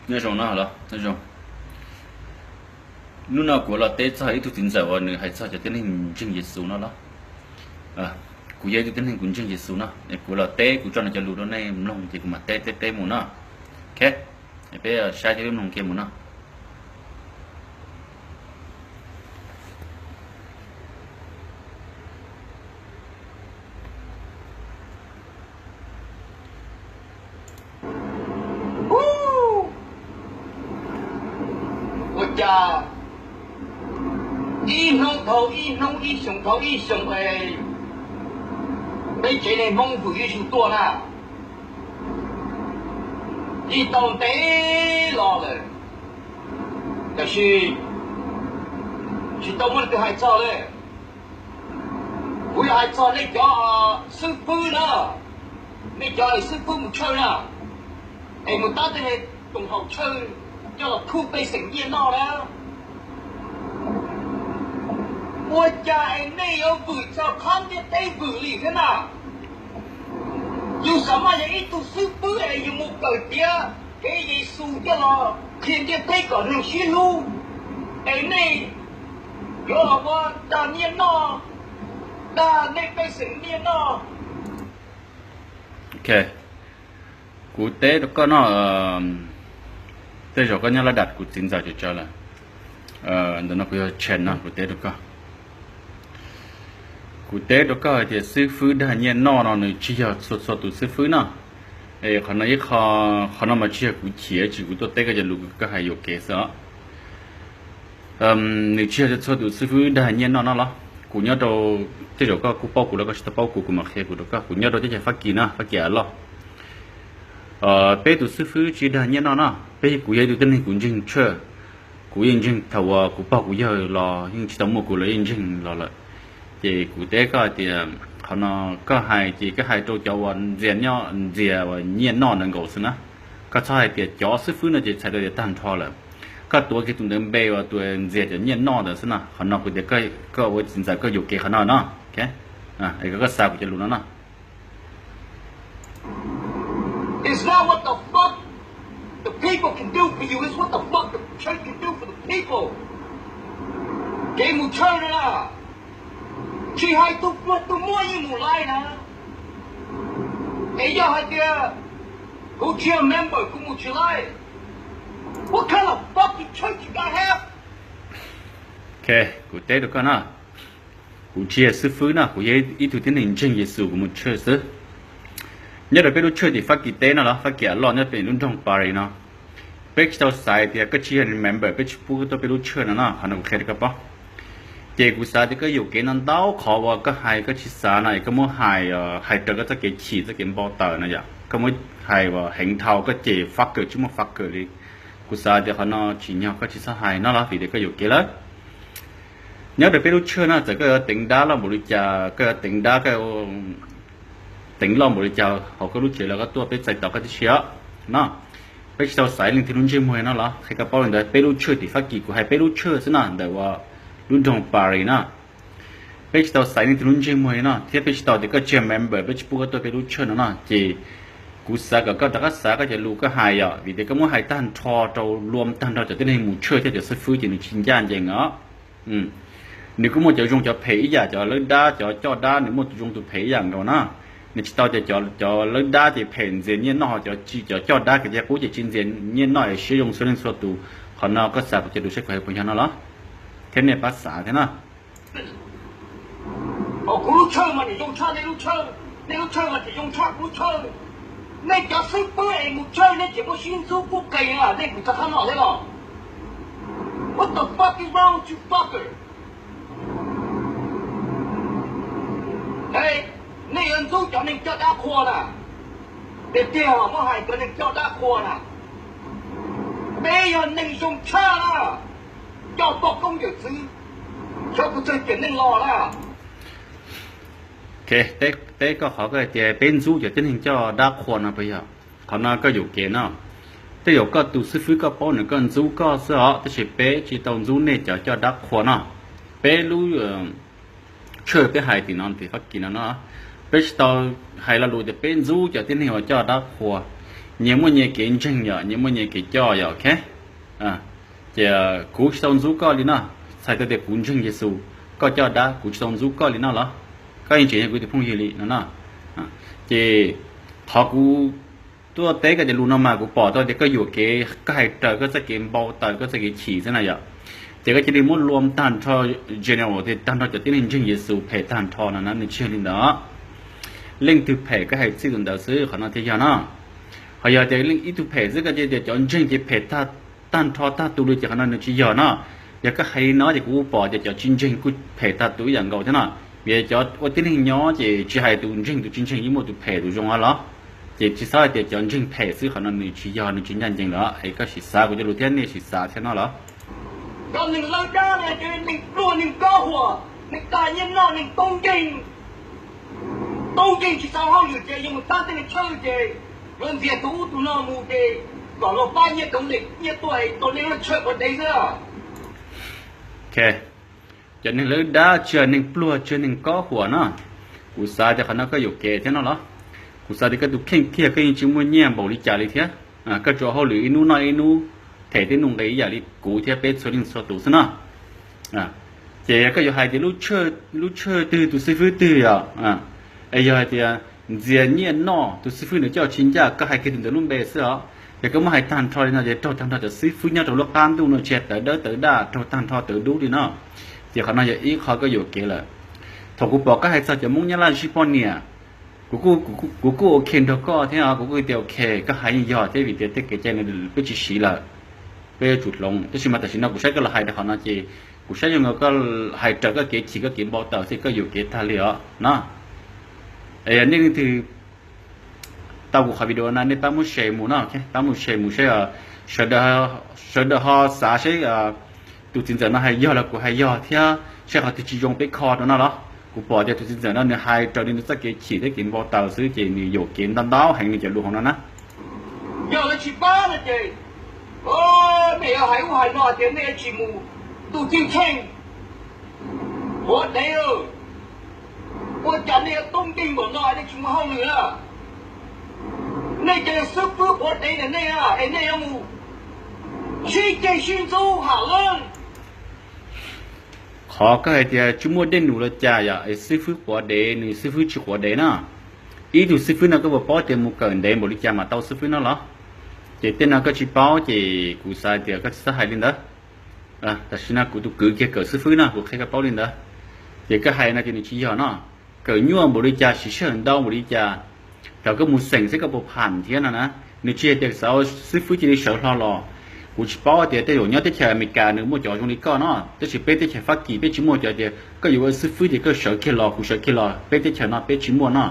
Nyob zoo no los nyob zoo. Hnub no kuv los teb txog ib tug txiv ntxawm uas nws hais txog cov tib neeg ntseeg Yexus no los. Kuv yog ib tug tib neeg kuv ntseeg Yexus no, es kuv los teb, kuv tso nws cov lus rau nej mloog ces kuv mam teb teb teb mus no. Ok, peb saib cov lus mloog kiag mus no. Ua cas ib hnub dhau ib hnub, ib xyoo dhau ib xyoo es peb tsev neeg Hmoob vwm ib zaug tuaj na, ib tau ntev los lawm, tiam sis tsis tau muaj leej twg hais txog li. Kuv yuav hais txog nej cov xib fwb na, nej cov xib fwb mus tshawj na, es mus tab tej toom haum tshawj coj los khuj pej xeem nyiaj noj na. Ua cas es nej yuav vwm txog qhov ntiaj teb vwm li thiab na? Yus xav mas yog ib tug xib fwb es yus mus kawm tiav kev Yexus coj los qhia ntiaj teb kom neeg sib hlub, es nej yuav los ua dag nyiaj noj, dag nej pej xeem nyiaj noj. Ok, kuv teb rau koj no, tej zaum koj nyob lab dam kuv txiv ntxawm tsawg tsawg lawm. Ntawm no kuv yog Tshee no, kuv teb rau koj. Kuv teb rau koj hais tias xib fwb dag nyiaj noj no nws tsis yog txhua txhua tus xib fwb no. Es qhov no ib qho, qhov no mas tsis yog kuv chim, tsis kuv tuaj teb koj cov lus, koj hais yuam kev xwb os. Nws tsis yog txhua tus xib fwb dag nyiaj noj no los. Kuv nyob rau, tej zaum koj kuj paub kuv los koj tsis tau paub kuv, kuv mam qhia kuv rau koj. Kuv nyob rau teb chaws Fab Kis na, Fab Kis av loj. Peb tus xib fwb tsis dag nyiaj noj no, peb, kuv yog ib tug tib neeg kuv ntseeg tshaj. Kuv yeej ntseeg thaum uas kuv pog kuv yawg los yeej tsis tau muaj kuv los yeej ntseeg los lawm. Ces kuv teb koj hais tias qhov no koj hais ces koj hais rau cov uas ntxias nyiaj noj ntawd nkaus xwb na. Koj txhob hais tias cov xib fwb no ces txhais tau tias tag nrho lawm. Koj tuav kiag tus ntawd npe uas tus ntxias cov nyiaj noj ntawd xwb na. Qhov no kuv tias koj ua txiv ntxawm koj yuam kev qhov no no. Es koj xav kuv cov lus no no. It's not what the fuck the people can do for you, it's what the fuck the church can do for the people. Kev mus tshawj no na, tsis hais tus pluag tus muaj yeej mus laij na. Es yog hais tias kuv tsis yog member kuv mus tsis laij, what kind of fucking church you got have? Ok, kuv teb rau koj na. Kuv tsis yog xib fwb no, kuv yog ib tug tib neeg ntseeg Yexus, kuv mus tshawj xwb. Nyob rau peb lub tshawj tim Fab Kis teb no los Fab Kis av loj nyob pem lub nroog Paris no, peb tsis tau xaiv tias koj tsis yog member peb tsis pub koj tuaj peb lub tshawj no no, qhov no kuv qhia rau koj paub. Ces kuv xav tias koj yuam kev no ntau qhov uas koj hais koj tsis xav no es koj muab hais, hais raws koj txoj kev chim txoj kev npau taws no yom, koj muab hais uas heev dhau koj cem fucker tsis muaj fucker li. Kuv xav tias qhov no tsim nyog koj tsis txhob hais no los vim tias koj yuam kev lawm. Nyob rau peb lub tshawj no txawm koj yuav teev dab loj npaum li cas, koj yuav teev dab, koj teev loj npaum li cas hauv koj lub tsev los koj tuaj peb txais tos koj tib si os no. Peb tsis tau xaiv leej twg lub ntsej muag no los qhia koj paub li ntawd, peb lub tshawj tim Fab Kis, kuv hais peb lub tshawj xwb no, ntawm uas lub nroog Paris no. Peb tsis tau xaiv leej twg lub ntsej muag no thiab peb tsis tau tias koj tsis yog member peb tsis pub koj tuaj peb lub tshawj no no ces kuv xav kom koj rov qab xav koj cov lus koj hais yom, vim tias koj muab hais tag nrho rau luam tag nrho cov tib neeg mus tshawj thiab cov xib fwb ces nws tsis ncaj ncees os. Nws kuj muaj cov zoo cov phem ib yam, cov lawb dab cov coj dab nws muaj tus zoo tus phem ib yam nkaus na. Nws tsis tau tias cov lawb dab ces phem ntxias nyiaj noj, cov tsis, cov coj dab ces qub ces tsis ntxias nyiaj noj es siab zoo txhua leej txhua tus. Qhov no koj xav kuv cov lus saib kuv hais puas yog no los, thiab nej pab xav thiab na. Kuv lub tshawj mas tseem zoo tshaj nej lub tshawj, nej lub tshawj mas tseem zoo tshaj kuv lub tshawj. Nej cov xib fwb es mus tshawj nej tseem muaj sib ntxub kub qe, nej mus txog qhov no thiab los? What the fuck is wrong with you fucker? Nej yuav ntxub cov neeg coj dab qhua na, tiag tiag muab hais cov neeg coj dab qhua na. Peb yog neeg zoo tshaj na, coj poj koob yawm txwv, xyov kuv txawg tiam neej los na. Teb koj qhov koj hais tias peb ntxub cov tib neeg coj dab qhua no puas yog? Qhov no koj yuam kev no. Tej zaum koj tus xib fwb koj paub nws koj ntxub koj xwb os, tab sis peb tsis tau ntxub nej cov coj dab qhua no. Peb lub tshawj peb hais tim no tim Fab Kis no no, peb tsis tau hais lo lus tias peb ntxub cov tib neeg uas coj dab qhua. Nyias muaj nyias kev ntseeg yom, nyias muaj nyias kev coj yom, ok. Ces kuv tsis tau ntxub koj li no, txhais tau tias kuv ntseeg Yexus, koj coj dab, kuv tsis tau ntxub koj li no los? Koj yeej tseem yog kuv tus phooj ywg li no no. Ces qhov kuv tuaj teb koj cov lus no mas kuv pom tau tias koj yuam kev, koj hais raws koj txoj kev npau taws, koj txoj kev chim xwb na yom. Ces koj cia li muab luam tag nrho general thiab tag nrho cov tib neeg ntseeg Yexus phem tag nrho no na, nws tsis yog li ntawd. Leej twg phem koj hais txij tus ntawd xwb, qhov no thiaj yog no. Ho yog tias ib tug phem xwb koj cia tias cov ntseeg ces phem tag nrho tag tus li, ces qhov no nws tsis yog no. Yog koj hais li no ces kuv pom tias cov tsis ntseeg kuj phem tag tus ib yam nkaus thiab no. Vim cov ua tib neeg nyob ces tsis hais tus ntseeg tus tsis ntseeg yeej muaj tus phem tus zoo los. Ces tsis txhob hais tias cov ntseeg phem xwb, qhov no nws tsis yog, nws tsis ncaj ncees lawm. Es koj sim xav kuv cov lus thiab nej sim xav thiab no los? Cov neeg lawv dab no ces neeg pluag neeg kob huam, neeg tag nyiaj noj, neeg tub nkeeg, tub nkeeg tsis tau hauj lwm ces yuav mus tab tej neeg tshawj ces yuav ntxias tus ub tus no mus ces kom luag pab nyiaj tus ntim nyiaj tuaj es tus neeg lawv tshawj quav dev xwb. Cov neeg lawv dab tsis yog neeg pluag tsis yog neeg kob huam no. Kuv xav tias qhov no koj yuam kev thiab no los? Kuv xav tias koj tus kheej kiag koj yeej tsis muaj nyiaj npaum li cas li thiab. Koj tsuas hauj lwm ib hnub noj ib hnub, them tej nuj nqis ib yam li kuv thiab peb txhua leej txhua tus xwb no. Ces yog koj yuav hais tias lub tshawj twg tus xib fwb twg yom, es yog hais tias ntxias nyiaj noj tus xib fwb ntawd coj tsis ncaj, koj hais kiag tus ntawd lub npe xwb os. Yog koj muab hais tag nrho li no ces raug tag nrho cov xib fwb nyob rau lub qab ntuj no tsis hais tawv dawb tawv daj, raug tag nrho tawv dub li no. Ces qhov no yog ib qho koj yuam kev lawm. Thaum kuv pom koj hais txog cov Hmoob Nyab Laj zij poj niam, kuv kuj ok nrog koj thiab, kuv kuj tias ok, koj hais yeej yog thiab vim tias tej kev cai no peb tsis siv lawm, peb yuav tsum hloov. Tab sis mas tam sim no kuv saib koj los hais rau qhov no ces kuv saib zoo nkaus koj hais raws koj kev chim koj kev npau taws xwb, koj yuam kev tag li os no. Es yog nej leej twg tau kuv qhov video no nej pab muab share mus no, pab mus share mus saib, sawv daws ho xav saib tus txiv ntxawm no hais yog los kuv hais yog thiab saib qhov twg tsis zoo peb kho rau no los. Kuv pom tias tus txiv ntxawm no nws hais raws li nws txoj kev chim thiab kev npau taws xwb ces nws yuam kev ntau ntau heev nws cov lus hauv no na. Yog lawv tsis pab no ces nej yuav hais ub hais no tias nej yuav tsis mus, tus ceeb tsheej quav dev, ua cas nej yuav tub nkeeg npaum no nej tsis mus hauj lwm na? Nej cov xib fwb quav dev ntawm nej es nej yuav mus sib ceg sib ntxub ham lawm. Qhov koj hais tias tsis muaj dej num los cas yom, es xib fwb quav dev nws xib fwb tsis quav dev na. Ib tug xib fwb no koj puas paub tias mus kawm ntev npaum li cas mam tau xib fwb no los? Ces tej no koj tsis paub ces kuv xav tias koj tsis txhob hais li ntawd. Tam sim no kuv tus kwv kiag kawm xib fwb no kuv qhia koj paub li ntawd. Ces koj hais no ces nws tsis yog no. Kawm nyuaj npaum li cas, siv sij hawm ntau npaum li cas, thaum koj mus xeem seb koj puas pham thiab no na. Nws tsis hais tias xav ua xib fwb cia li sawv hlo los. Kuv tsis paub tias tej zaum nyob teb chaws Amelikas nws muaj cov zoo li koj no, tab sis peb teb chaws Fab Kis peb tsis muaj cov tias koj yuav ua xib fwb ces koj sawv kiag los kuv sawv kiag los, peb teb chaws no peb tsis muaj no.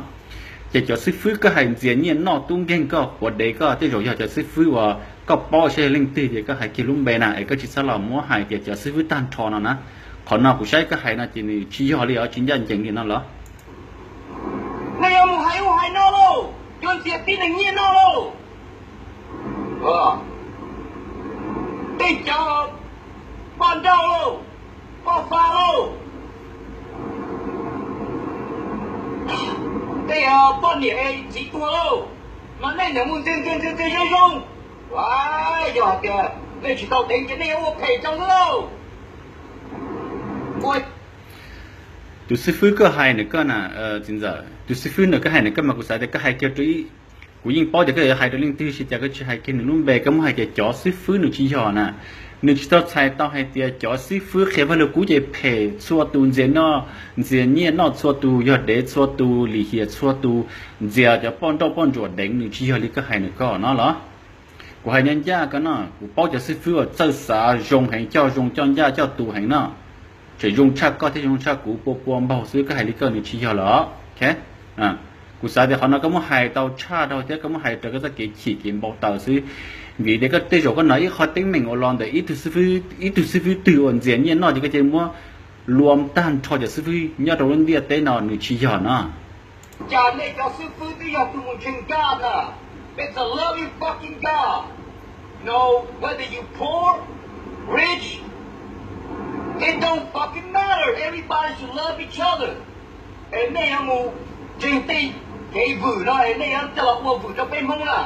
Ces cov xib fwb koj hais ntxias nyiaj noj tub nkeeg koj quav dev koj tej zaum yog cov xib fwb uas koj paub seb yog leej twg ces koj hais kiag lub npe na es koj tsis txhob los muab hais tias cov xib fwb tag nrho no na. Qhov no kuv saib koj hais no ces nws tsis yog li os, tsis ncaj ncees li no los. Nej yuav mus hais ub hais no lauj, yuav ntxias tib neeg nyiaj noj lauj. Tej cov poj nrauj lauj, poj fa lauj, tej poj niam txiv tuag lauj, mas nej niam mus ntxias ntxias ntxias ntxias zoo zoo. Yog hais tias nej tsis tau deev ces nej yuav ua phem rau xwb lauj. Tus xib fwb koj hais ntawm koj na, txiv ntxawm, tus xib fwb ntawm koj hais ntawm koj mas kuv xav tias koj hais kiag rau, kuv yeej paub tias koj yuav hais rau leej twg, tab sis cas koj tsis hais kiag nws lub npe, koj muab hais tias cov xib fwb nws tsis yog na. Nws tsis tau txhais tau hais tias cov xib fwb qhia Vaj Lug Kub ces phem txhua tus, ntxias noj, ntxias nyiaj noj txhua tus, yog dev txhua tus, lim hiam txhua tus, ntxias cov poj nrauj poj ntsuam deev, nws tsis yog li koj hais ntawm koj no los. Kuv hais ncaj ncaj koj no, kuv paub cov xib fwb uas txawj xav zoo heev, coj zoo coj ncaj coj tus heev no, tseem zoo tshaj koj thiab zoo tshaj kuv pua pua npaug xwb, koj hais li koj nws tsis yog lawm. Kuv xav tias qhov no koj muab hais tau tshaj dhau thiab koj muab hais raws koj txoj kev chim kev npau taws xwb. Vim tias koj tej zaum koj hnov ib qho teeb meem uas los ntawm ib tug xib fwb twg uas ntxias nyiaj noj ces koj cia li muab luam tag nrho cov xib fwb nyob rau lub ntiaj teb no, nws tsis yog no. Cas nej cov xib fwb twb yog tus mus ntseeg God na. It's a loving fucking God. No, whether you poor, rich, it don't fucking matter. Everybody should love each other. Es nej yuav mus ntseeg tej kev vwm no es nej yuav coj los ua vwm rau peb Hmoob na.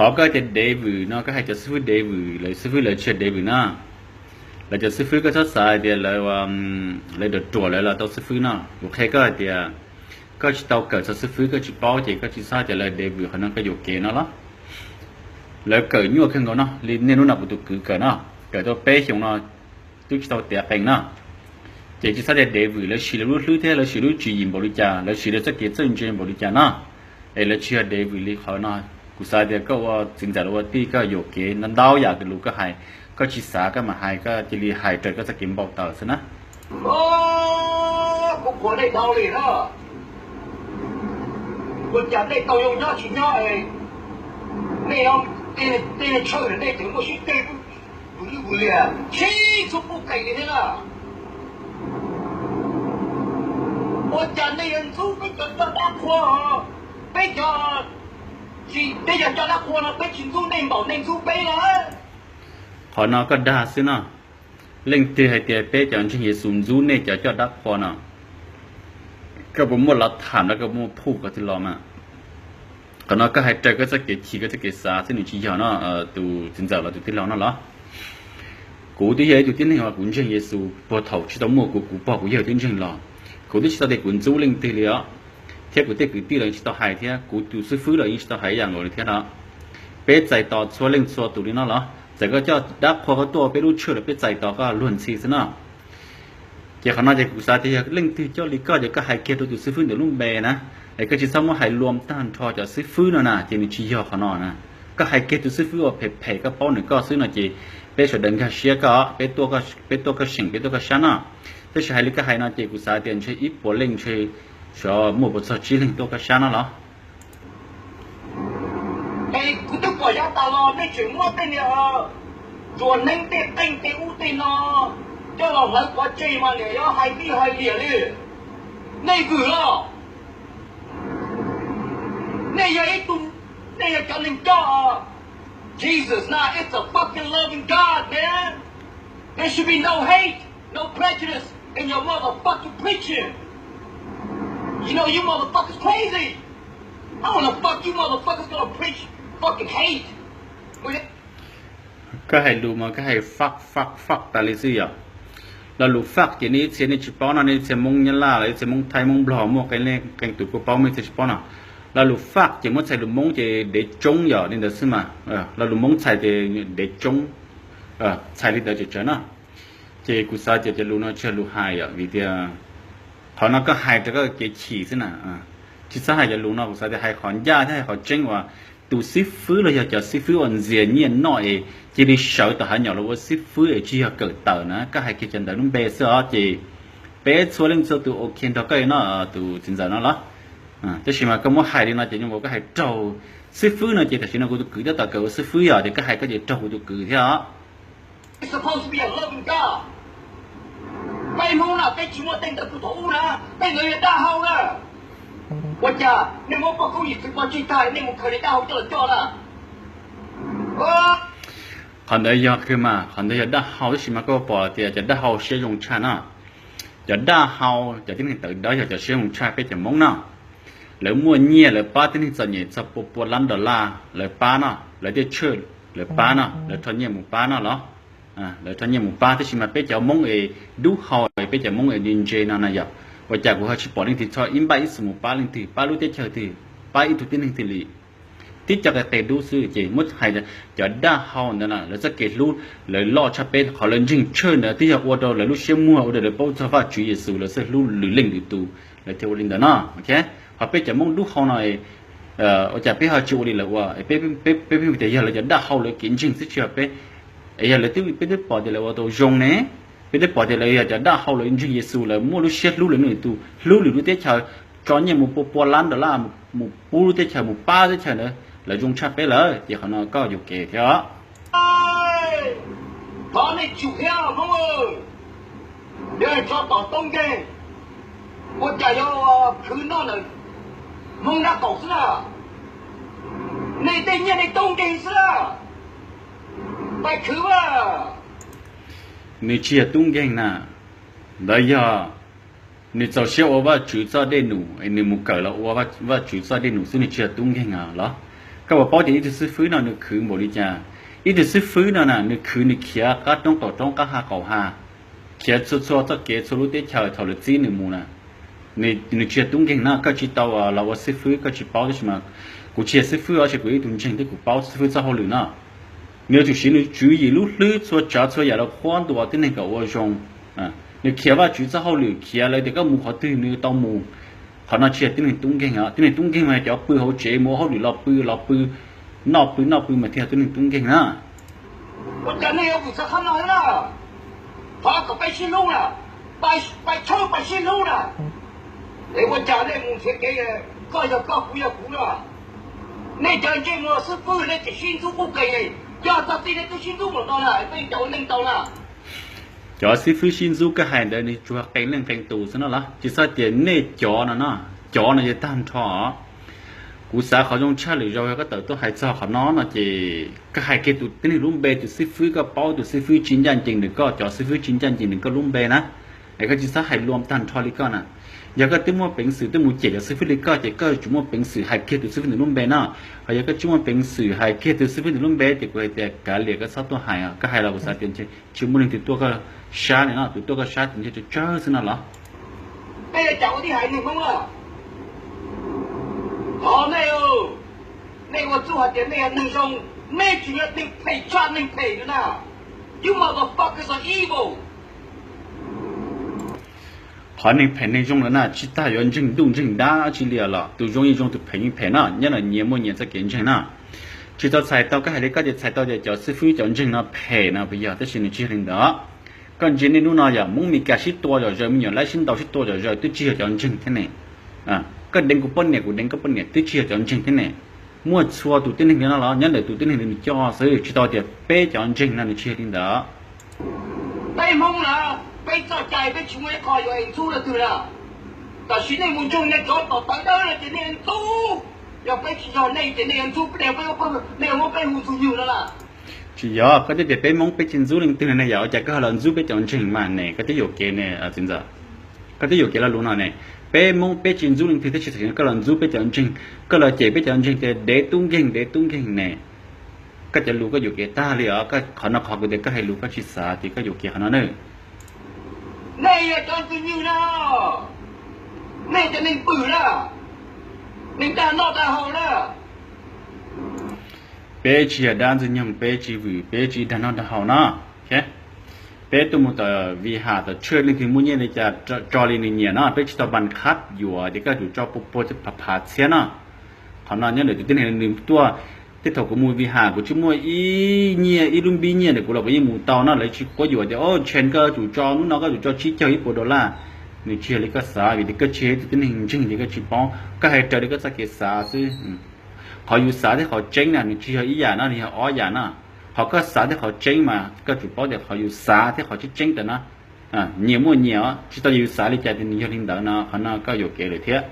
Qhov koj tias dev vwm no koj hais cov xib fwb dev vwm, lawv xib fwb lawv tsis yog dev vwm na. Lawv cov xib fwb koj txhob xav hais tias lawv, lawv ruam ruam lawv los tau xib fwb no. Kuv qhia koj hais tias koj tsis tau kawm txog xib fwb koj tsis paub ces koj tsis txhob tias lawv dev vwm, qhov no koj yuam kev no los. Lawv kawm nyuaj kawg nkaus no li niaj hnub no kuv tus kwv kawm no, kawm tau peb xyoos no twb tsis tau tiav qees no. Ces tsis txhob tias dev vwm, lawv siv lawv lub hlwb thiab lawv siv lub tswv yim npaum li cas, lawv siv lawv txoj kev txawj ntse npaum li cas no, es lawv tsis yog dev vwm li qhov no. Kuv xav tias koj ua txiv ntxawm los ua tij koj yuam kev ntau ntau yam lus koj hais, koj tsis xav koj mam hais, koj cia li hais raws koj txoj kev npau taws xwb na. Kuv qhuas nej dhau li na. Ua cas nej tau zoo nyob tsis nyob, nej, tej neeg tshawj nej tseem muaj sib ceg, vwm li vwm li, sib txhua pub qees li thiab na. Ua cas nej yuav ntxub peb cov coj dab qhua, peb cov, tsis, peb cov coj dab qhua no peb tsis ntxub nej npaum nej ntxub peb na. Qhov no koj dag xwb no. Leej twg hais tias peb cov ntseeg Yexus ntxub nej cov coj dab qhua no? Koj puas muaj lav tham los koj puas muaj phuj qhov twg los mas? Qhov no koj hais raws koj txoj kev chim koj txoj kev xav xwb, nws tsis yog no, tus txiv ntxawm los tus tij laug no los. Kuv twb yog ib tug tib neeg uas kuv ntseeg Yexus puag thaum tsis tau muaj kuv, kuv pog kuv yawg twb ntseeg los. Kuv twb tsis tau tias kuv ntxub leej twg li os, thiab kuv tej kwv tij los yeej tsis tau hais thiab, kuv tus xib fwb los yeej tsis tau hais ib yam nkaus li thiab no. Peb txais tos txhua leej txhua tus li no los, txawm koj coj dab qhua koj tuaj peb lub tshawj los peb txais tos koj luag ntxhi xwb no. Ces qhov no ces kuv xav tias yog leej twg coj li koj ces koj hais kiag rau tus xib fwb ntawm lub npe na, es koj tsis txhob muab hais luam tag nrho cov xib fwb no na, ces nws tsis yog qhov no na. Koj hais kiag tus xib fwb uas phem phem koj paub nws koj xwb no ces peb sawv daws nkag siab koj, peb tuaj koj seem, peb tuaj koj sab no. Tab sis hais li koj hais no ces kuv xav tias ntshe ib puas leej ntshe xyov muaj puas txog tsib leeg tuaj koj sab no los. Es kuv twb pom yav tas los nej tseem muab tej niag tsuas neeb tej qeej tej ub tej no coj los hlawv pov tseg mas niam yuav hais tij hais liam li. Nej vwm los? Nej yog ib tug, nej yog cov neeg coj Jesus na, it's a fucking loving God, man. There should be no hate, no prejudice in your motherfucking preaching. You know you motherfuckers crazy. I wanna fuck you motherfuckers gonna preach fucking hate. Koj hais lus mas koj hais fuck fuck fuck tas li xwb yom. Lo lus fuck ces nej ib txhia nej tsis paub no, nej ib txhia Hmoob Nyab Laj los ib txhia Hmoob Thaib Hmoob Nplog muaj qee leej qee tus kuj paub, muaj ib txhia tsis paub no. Lo lus fuck ces muab txhais lus Hmoob ces dev tsoob yom, li ntawd xwb mas. Lo lus Hmoob txhais ces dev tsoob, txhais li ntawd tsawv tsawv no. Ces kuv xav tias cov lus no tsis yog lus hais yom, vim tias qhov no koj hais rau koj kev chim xwb na. Tsis txhob hais cov lus no, kuv xav tias hais qhov ncaj thiab hais qhov tseeb uas tus xib fwb los yog cov xib fwb uas ntxias nyiaj noj es cia li sawv tom hav nyom los ua xib fwb es tsis yog kawm tawm na, koj hais kiag cov ntawd lub npe xwb os. Ces peb txhua leej txhua tus ok nrog koj no, tus txiv ntxawm no los. Tab sis mas koj muab hais li no ces zoo nkaus koj hais raug xib fwb no ces tam sim no kuv tus kwv tab tom kawm ua xib fwb yom, ces koj hais koj ces raug kuv tus kwv thiab os. Supposed to be a loving God. Peb Hmoob na peb tsis muaj tej ntawd puag thaum ub na, tej ntawd yog dab hau na. Ua cas nej muab poj koob yim txwv pov tseg tag nej mus khaws li dab hau coj los coj na? Qhov ntawd yog kawg mas, qhov ntawd yog dab hau, tab sis mas koj pom tias cov dab hau siab zoo tshaj na. Cov dab hau, cov tib neeg tawv dawb yog cov siab zoo tshaj peb cov Hmoob no. Lawv muaj nyiaj lawv pab tib neeg txom nyem txog pua pua lab dollar lawv pab no, lawv tej tshawj lawv pab no, lawv rho nyiaj mus pab no los. Lawv rho nyiaj mus pab, tab sis mas peb cov Hmoob es dub hau, peb cov Hmoob es ntse ntse no na yom, ua cas kuv ho tsis pom leej twg txhob ib npaj ib xu mus pab leej twg, pab lub teb chaws twg, pab ib tug tib neeg twg li. Tib co qe qe dub xwb ces muab hais cov dab hau ntawd na, lawv txoj kev hlub lawv loj tshaj peb, qhov lawv ntseeg tshawj ntawd twb yog ua rau lawv lub siab muag, ua rau lawv paub txog Vajtswv Yexus, lawv thiaj hlub lwm leej lwm tus, lawv thiaj ua li ntawd no. Ho peb cov Hmoob dub hau no ua cas peb ho tsis ua li lawv ua? Peb, peb tias yog lawv cov dab hau lawv kev ntseeg xwb tsis yog peb. Es yog lawv twb, peb twb pom tias lawv ua tau zoo ne, peb twb pom tias lawv yog cov dab hau lawv ntseeg Yexus, lawv muaj lub siab hlub lwm leej lwm tus, hlub lwm lub teb chaws, tso nyiaj mus pua pua lab dollar mus pub lub teb chaws, mus pab lub teb chaws ntawd, lawv zoo tshaj peb lawm, ces qhov no koj yuam kev thiab. Thov nej tsum thiab Hmoob, yog tso tom toob nkeeg, ua cas yuav khwv noj ntawm Hmoob dab qaum xwb na? Nej tej nyiaj nej toob nkeeg xwb na, pais khwv a. Nws tsis yog tub nkeeg na, ntawd yog nws txaus siab ua Vajtswv txoj dej num, nws mus kawm los ua Vajtswv txoj dej num xwb, nws tsis yog tub nkeeg los. Koj puas paub tias ib tug xib fwb no nws khwv npaum li cas? Ib tug xib fwb no na nws khwv nws khiav qab roob qaum roob qab ha qaum ha, khiav txhua txhua txoj kev txhua lub teb chaws thaum lawv txib nws mus na. Nws tsis yog tub nkeeg na, koj tsis tau los ua xib fwb koj tsis paub tab sis mas kuv tsis yog xib fwb os, kuv ib tug ntseeg thiab kuv paub xib fwb txoj hauj lwm no. Nws yuav tsum siv nws tswv yim lub hlwb txhua tsav txhua yam los qhuab ntuas tib neeg kom ua zoo. Nws khiav Vajtswv txoj hauj lwm khiav lawv tias koj mus qhov twg nws tau mus. Qhov no tsis yog tib neeg tub nkeeg os, tib neeg tub nkeeg mas yog cov pw hauv tsev mus ua hauj lwm los pw los pw, noj pw noj pw mas thiaj yog tib neeg tub nkeeg na. Ua cas nej yuav vwm txog qhov no na? Thov kom peb sib hlub na, peb tshawb peb sib hlub na. Es ua cas nej mus nrhiav kev, koj yog koj kuv yog kuv na? Nej cov ntsej muag xib fwb nej tsis sib ntxub qub qes, yog txog txij nej twb sib ntxub mus no na peb cov ua neej tau na. Cov xib fwb sib ntxub koj hais ntawd nws tsuas qee leej qee tus xwb no los tsis txhob tias nej cov no no, cov no yog tag nrho. Kuv xav qhov zoo tshaj lwm zaus yog koj tawm tuaj hais txog qhov no no ces koj hais kiag tus tib neeg lub npe, tus xib fwb koj paub tus xib fwb tsis ncaj ncees nws, koj cov xib fwb tsis ncaj ncees nws koj lub npe na. Es koj tsis txhob hais luam tag nrho li koj na. Yog koj twb muaj peev xwm twb mus cem cov xib fwb li koj ces koj yuav tsum muaj peev xwm hais kiag tus xib fwb nws lub npe no. Ho yog koj tsis muaj peev xwm hais kiag tus xib fwb nws lub npe ces kuv hais tias kav liam koj txhob tuaj hais os, koj hais los kuv xav tias tsis muaj leej twg tuaj koj sab li no, tus tuaj koj sab ces ntshe tsawg tsawg xwb no los. Peb yuav cas ua tib haiv neeg Hmoob na? Thov nej, nej ua txuj hais tias nej yog neeg zoo, nej tsis yog neeg phem tshaj neeg phem no na. You motherfuckers are evil. Qhov neeg phem neeg zoo lawm na tsis tas yuav ntseeg ntuj ntseeg dab tsi li los, tus zoo yeej zoo tus phem yeej phem na, nyob ntawm nyias muaj nyias txoj kev ntseeg na. Tsis tau txhais tau koj hais li koj tias txhais tau tias cov xib fwb cov ntseeg no phem no puas yog, tab sis nws tsis yog li ntawd. Koj ntsia niaj hnub no yog Hmoob Mes Kas sib tua zom zaws, me nyuam Laib sib ntaus sib tua zom zaws twb tsis yog cov ntseeg thiab ne. Koj deev kuv poj niam kuv deev koj poj niam twb tsis yog cov ntseeg thiab ne. Muaj txhua tus tib neeg li no los nyob ntawm tus tib neeg li nws coj xwb, tsis tau tias peb cov ntseeg no nws tsis yog li ntawd. Peb Hmoob na, peb txoj cai peb tsis muaj ib qho yuav ntxub leej twg na. Tam sim nej mus ntseeg nej cov tom tawv dawb no ces nej ntxub, yog peb tsis yog nej ces nej ntxub peb, nej muab peb hu ntxwg nywg no na. Tsis yog, koj twb tias peb Hmoob peb tsis ntxub leej twg ne, yog ua cas koj ho los ntxub peb cov ntseeg mas ne, koj twb yuam kev ne txiv ntxawm. Koj twb yuam kev lo lus no ne, peb Hmoob peb tsis ntxub leej twg tab sis tam sim no koj los ntxub peb cov ntseeg, koj los cem peb cov ntseeg tias dev tub nkeeg dev tub nkeeg ne. Koj cov lus koj yuam kev tag li os, qhov no qhov kuv tias koj hais lus koj tsis xav ces koj yuam kev qhov no na. Nej yog cov ntxwg nywg na, nej cov neeg pwm na, neeg dag noj dag haus na. Peb tsis yog dab ntxwg nyoog, peb tsis vwm, peb tsis dag noj dag haus no. Peb tuaj mus tom Vij Ham tom Tshwj leej twg muaj nyiaj li cas tso li nws nyiam no, peb tsis tau npas khab yuam tias koj yuav tsum tso pua pua phav phav txhiab no. Qhov no nyob ntawm tus tib neeg nws tuaj. Tej thaum kuv mus Vij Ham kuv tsis muaj ib nyiaj ib lub npib nyiaj ntawm kuv los kuv yeej mus tau no, lawv tsis quab yuam tias o Tshen koj yuav tsum tso hnub no koj yuav tsum tso tsib caug ib puas dollar. Nws tsis yog li koj xav vim tias koj tsis yog ib tug tib neeg ntseeg ces koj tsis paub, koj hais raws li koj txoj kev xav xwb. Qhov yus xav thiab qhov tseeb na nws tsis yog ib yam no, nws yog ob yam no. Qhov koj xav thiab qhov tseeb mas koj tsum paub tias qhov yus xav thiab qhov tseeb tseeb ntawd na, nyias muaj nyias os, tsis tau yus xav li cas ces nws yog li ntawd no, qhov no koj yuam kev lawm thiab.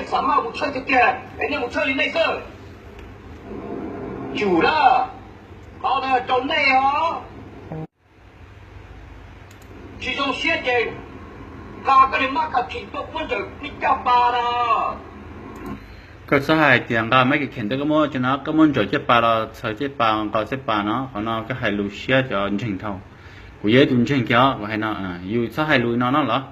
Xav maj mus tshawj tiag tiag es nej mus tshawj li nej xwb. Tsum na, qhov no rau nej os. Tsis zoo siab ces nqa koj li mab ka phim tuaj muab ntsawm nej caj pas no. Koj txhob hais tias nqa mab ka phim tuaj koj muab cov no, koj muab ntsawm caj pas los txhaws caj pas nqa caj pas no, qhov no koj hais lus siab cov ntseeg dhau. Kuv yog ib tug ntseeg kiag os, kuv hais no, yus txhob hais lus no no los.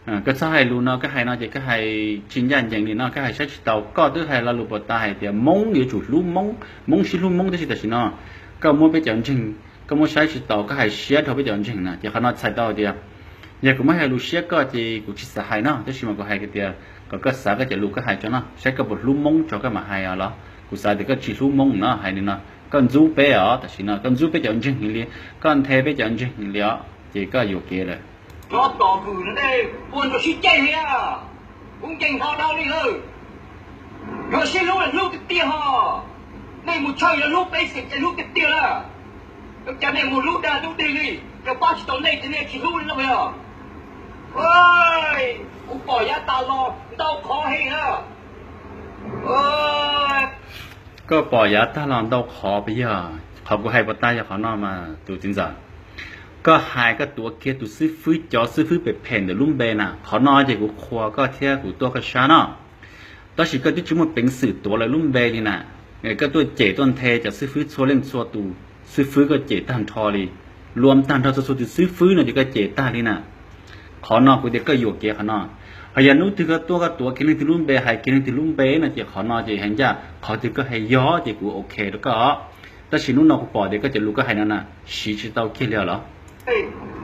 Koj txhob hais lus no, koj hais no ces koj hais tsis ncaj ncees li no, koj hais saib tsis taus. Koj twb hais lo lus puas tas hais tias Hmoob yuav tsum hlub Hmoob, Hmoob sib hlub Hmoob, tab sis tam sim no koj muab peb cov ntseeg, koj muab saib tsis taus, koj hais siab dhau peb cov ntseeg na, ces qhov no txhais tau hais tias yog kuv muab hais lus siab koj ces kuv tsis xav hais no, tab sis mas kuv hais tias kom koj xav koj cov lus koj hais tso no, saib koj puas hlub Hmoob tso koj mam hais os los. Kuv xav tias koj tsis hlub Hmoob no, hais li no, koj ntxub peb os, tam sim no koj ntxub peb cov ntseeg li, koj nthe peb cov ntseeg li os, ces koj yuam kev lawm. Cov tom vwm no nej ua nrog sib ceg thiab, kuv nkees ho dhau li lawm. Yuav sib hlub los hlub tiag tiag ho. Nej mus tshawj yuav hlub peb xeem ces hlub tiag tiag na. Ua cas nej mus hlub dag hlub dig li, yog pab tsis tau nej ces nej tsis hlub li no yog. Kuv pom yav tag los ntau qhov heev na. Koj pom yav tag los ntau qhov puas yog? Qhov kuv hais puas tag yog qhov no mas tus txiv ntxawm. Koj hais koj tuav kiag tus xib fwb, cov xib fwb phem phem ntawm lub npe na, qhov no ces kuv qhuas koj thiab kuv tuaj koj sab no. Tab sis koj twb tsis muaj peev xwm tuav lawv lub npe li na. Koj tuaj cem tuaj nthe cov xib fwb txhua leej txhua tus, xib fwb koj cem tag nrho li, luam tag nrho txhua txhua tus xib fwb no ces koj cem tag li na. Qhov no kuv tias koj yuam kev qhov no. Ho yog hnub twg koj tuaj koj tuav kiag leej twg lub npe, hais kiag leej twg lub npe no ces qhov no ces hais ncaj, qhov twg koj hais yog ces kuv ok rau koj os. Tab sis hnub no kuv pom tias koj cov lus koj hais no na, siv tsis tau kiag li os los.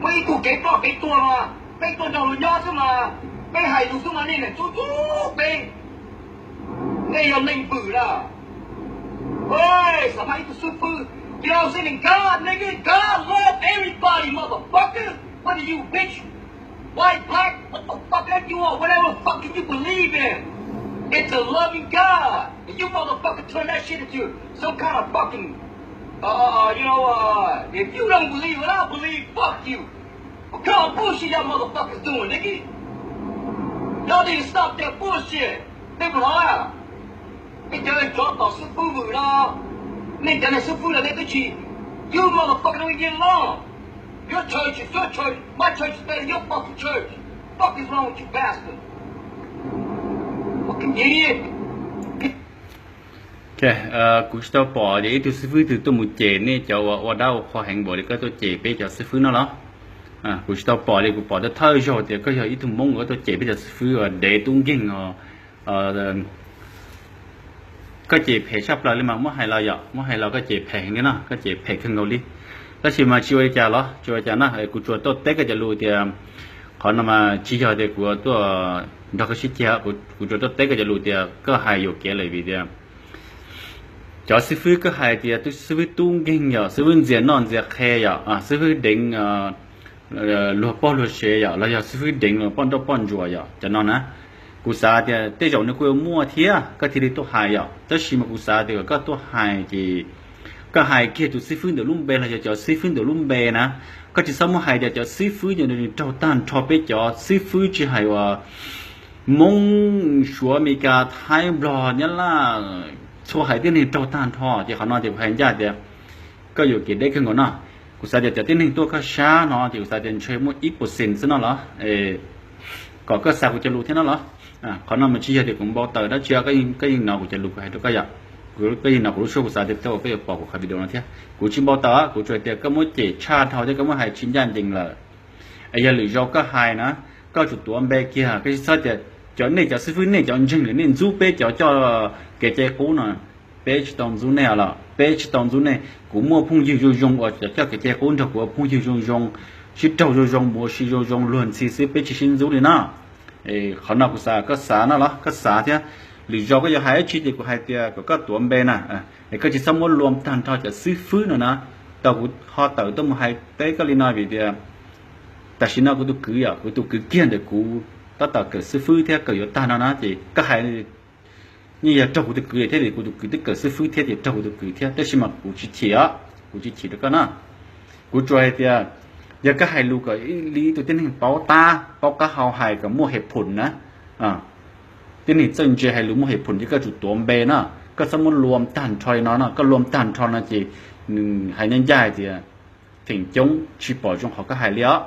Muaj ib tug kev ploj kev tuag mas peb tuaj nrog luag nyob xwb mas, peb hais lus xwb mas nej niam tub tub peb, nej yog neeg vwm na. Oi, xam maj ib tug xib fwb, you know, sitting God, nigga, God love everybody, motherfucker. Whether you rich, white, black, what the fuck that you are, whatever fucking you believe in, it's a loving God. And you motherfucker turn that shit into some kind of fucking, uh, uh, uh, you know, uh, if you don't believe what I believe, fuck you. What kind of bullshit y'all motherfuckers doing, nigga? Y'all need to stop that bullshit. Peb mus no, nej cov cov tom xib fwb vwm no, nej cov niag xib fwb no nej twb tsis, you motherfucker don't get along. Your church is your church, my church is better than your fucking church. Fuck is wrong with you bastard? Fucking idiot. Kuv tsis tau pom tias ib tug xib fwb twg tuaj mus cem nej cov uas ua dab ua qhua heev npaum li koj tuaj cem peb cov xib fwb no los. Kuv tsis tau pom li, kuv pom thawj thawj zaug tias koj yog ib tug Hmoob uas koj tuaj cem peb cov xib fwb uas dev tub nkeeg os. Koj cem phem tshaj plaws li mas muab hais los yom, muab hais los koj cem phem heev li no, koj cem phem kawg nkaus li. Tab sis mas tsis ua li cas los tsis ua li cas na, kuv tsuas tuaj teb koj cov lus tias, qhov no mas tsis yog tias kuv tuaj nrog koj sib ceg, kuv tsuas tuaj teb koj cov lus tias koj hais yuam kev lawm vim tias cov xib fwb koj hais tias xib fwb tub nkeeg yom, xib fwb ntxias noj ntxias qhe yom, xib fwb deev luag poj luag sev yom, los yog xib fwb deev luag poj nrauj poj ntsuam yom, cov no na. Kuv xav tias tej zaum nws kuj yuav muaj thiab koj thiaj li tuaj hais yom, tab sis mas kuv xav tias kom koj tuaj hais ces koj hais kiag tus xib fwb ntawm lub npe los yog cov xib fwb ntawm lub npe na. Koj tsis txhob muab hais tias cov xib fwb nws raug tag nrho, peb cov xib fwb tsis hais uas Hmoob, Suav, Amelikas, Thaib, Nplog, Nyab Laj, txhua haiv tib neeg raug tag nrho, ces qhov no ces kuv hais ncaj tias koj yuam kev deb kawg nkaus no. Kuv xav tias cov tib neeg tuaj koj sab no ces kuv xav tias ntshe muaj ib percent xwb no los, kom koj xav kuv cov lus thiab no los. Qhov no mas tsis yog tias kuv npau taws dab tsi, koj yeej hnov kuv cov lus kuv hais rau koj yom. Koj yeej hnov kuv lub suab, kuv xav tias koj yuav pom kuv qhov video no thiab. Kuv tsis npau taws, kuv tsuas hais tias koj muab cem tshaj dhau thiab koj muab hais tsis ncaj ncees lawm. Es yog lwm zaus koj hais na, koj tsum tuav npe kiag, koj tsis txhob tias cov nej cov xib fwb nej cov ntseeg lawm nej ntxub peb cov coj kev cai qub no. Peb tsis tau ntxub nej los, peb tsis tau ntxub nej. Kuv muaj phooj ywg zoo zoo uas cov coj kev cai qub nrog kuv ua phooj ywg zoo zoo, sib raug zoo zoo, mus ua si zoo zoo luag ntxhi xwb, peb tsis sib ntxub li no. Qhov no kuv xav koj xav no los koj xav thiab. Lwm zaus koj yuav hais dab tsi ces kuv hais tias kom koj tuav npe na, es koj tsis txhob muab luam tag nrho cov xib fwb no na. Tau kuv ho tawm tuaj mus hais teb koj li no vim tias tam sim no kuv tus kwv yom, kuv tus kwv kiag ntawm kuv tab tom kawm xib fwb thiab kawm yuav tag no na, ces koj hais yeej yog raug kuv tus kwv thiab, kuv tus kwv twb kawm xib fwb thiab ces raug kuv tus kwv thiab, tab sis mas kuv tsis chim os, kuv tsis chim rau koj na. Kuv tsuas hais tias yog koj hais lus kom li ib tug tib neeg paub tab paub qab hau hais kom muaj hais phum na. Tib neeg txawj ntse hais lus muaj hais phum ces koj tsum tuav npe na. Koj txhob muab luam tag nrho li no no, koj luam tag nrho no ces nws hais ncaj ncaj hais tias feem coob tsis pom zoo qhov koj hais li os.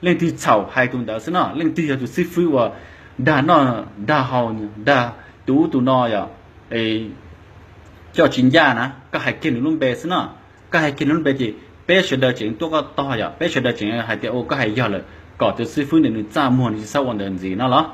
Leej twg txhaum hais tus ntawd xwb no, leej twg yog tus xib fwb uas dag noj dag haus, dag tus ub tus no yom, coj tsis ncaj na, koj hais kiag nws lub npe xwb no. Koj hais kiag nws lub npe ces peb sawv daws tseem tuaj koj tog yom, peb sawv daws tseem hais tias ua koj hais yog lawm, kom tus xib fwb ntawd nws txaj muag nws tsis txhob ua ntawd ntxiv no los.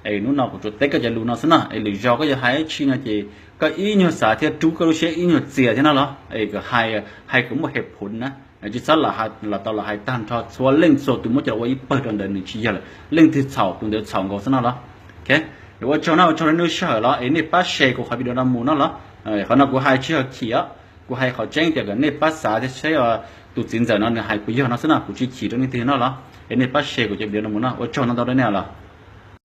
Es hnub no kuv tsuas teb koj cov lus no xwb no, es lwm zaus koj yuav hais dab tsi no ces koj ib nyuag xav thiab rub koj lub siab ib nyuag txias thiab no los, es kom hais, hais kom muaj hais phum na. Tsis txhob los tau los hais tag nrho txhua leej txhua tus muab coj ua ib pawg rau ntawd nws tsis yog lawm, leej twg txhaum tus ntawd txhaum nkaus xwb no los. Ua tsaug na, ua tsaug rau nej lub sij hawm los es nej pab share kuv qhov video no mus no los. Qhov no kuv hais tsis yog khim os, kuv hais qhov tseeb tias kom nej pab xav thiab seb tus txiv ntxawm no nws hais puas yog no xwb no, kuv tsis chim rau leej twg no los. Es nej pab share kuv cov video no mus no, ua tsaug ntau ntau rau nej los.